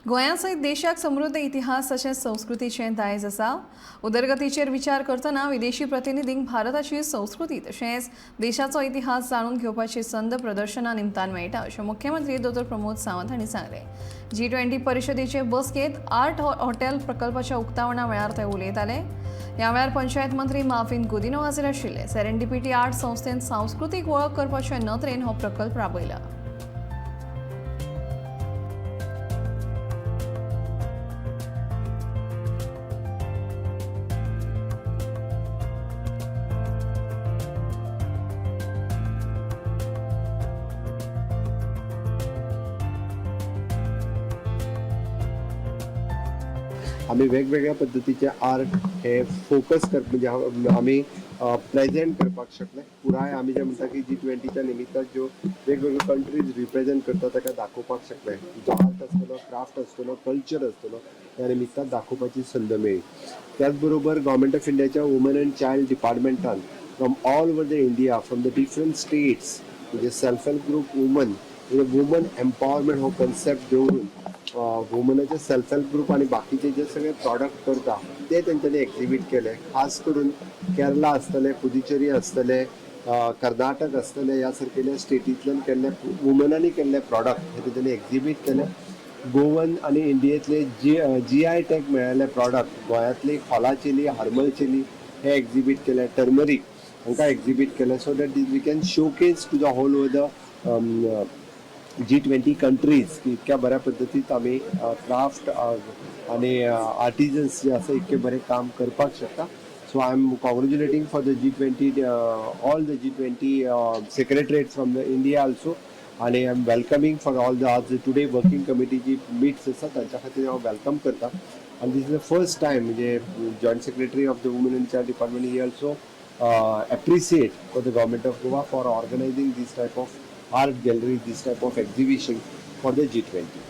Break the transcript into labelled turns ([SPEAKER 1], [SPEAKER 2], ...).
[SPEAKER 1] गोंया सयत देशाक समृद्ध इतिहास तशेंच संस्कृतीचें दायज आसा. उदरगतीचेर विचार करतना विदेशी प्रतिनिधींक भारताची संस्कृती तशेंच देशाचो इतिहास जाणून घेवपाची संद प्रदर्शना निमतान मेळटा अशें मुख्यमंत्री दोतोर प्रमोद सावंत हांणी सांगलें. G20 परिशदेचे बसकेंत आर्ट हॉटेल प्रकल्पाच्या उक्तावणा वेळार ते उलयताले. ह्या वेळार पंचायत मंत्री माफीन गुदिनो हाजीर आशिल्ले. सेरेंडिपिटी आर्ट संस्थेन सांस्कृतीक वळख करपाचे नदरेन हो प्रकल्प राबयला.
[SPEAKER 2] आमी वेगवेगळ्या पद्दतीचे आर्ट हे फोकस कर म्हणजे आमी प्रेजेंट करपाक शकले. पुराय आमी जे म्हणटा की G20च्या निमित्तान ज्यो वेगवेगळ्यो कंट्रीज रिप्रेजेंट करता ताका दाखोवपाक शकले. जो आर्ट आसतलो, क्राफ्ट आसतलो, कल्चर आसतलो, ह्या निमित्तान दाखोवपाची संद मेळ्ळी. त्याच बरोबर गव्हर्मेंट ऑफ इंडियाच्या वुमन अँड चायल्ड डिपार्टमेंटान from all over the India, from the different states, म्हणजे सेल्फ हेल्प ग्रूप वुमन, म्हणजे वुमन एम्पावरमेंट हो कन्सेप्ट दवरून वुमनाचे सेल्फ हेल्प ग्रूप आनी बाकीचे जे सगळे प्रॉडक्ट करता ते तेंच्यांनी एक्झिबीट केले. खास करून केरला आसतले, पुदुचेरी आसतले, कर्नाटक आसतले, ह्या सारकेल्या स्टेटींतल्यान केल्ले वुमनांनी केल्ले प्रॉडक्ट हे तेंच्यांनी एक्झिबीट केले. गोवन आनी इंडियेंतले जी जी I tag मेळिल्ले प्रॉडक्ट, गोंयांतली खोला चिली, हरमल चिली हे एक्झिबीट केले, टर्मरीक हांकां एक्झिबीट केले, so that we can showcase to the whole over the G20 countries की इतक्या बऱ्या पद्दतीत आमी क्राफ्ट आनी आर्टिजन्स जे आसा इतके बरें काम करपाक शकता. So I am congratulating for the G20, all the G20 secretariat from the India also, आनी I am welcoming for all the आज टुडे वर्किंग कमिटी जी मिट्स आसा तांच्या खातीर हांव welcome करता. आनी this is the first time, म्हणजे joint secretary of the women and child department he also appreciate for the government of Goa for organizing this type of art gallery, this type of exhibition for the G20.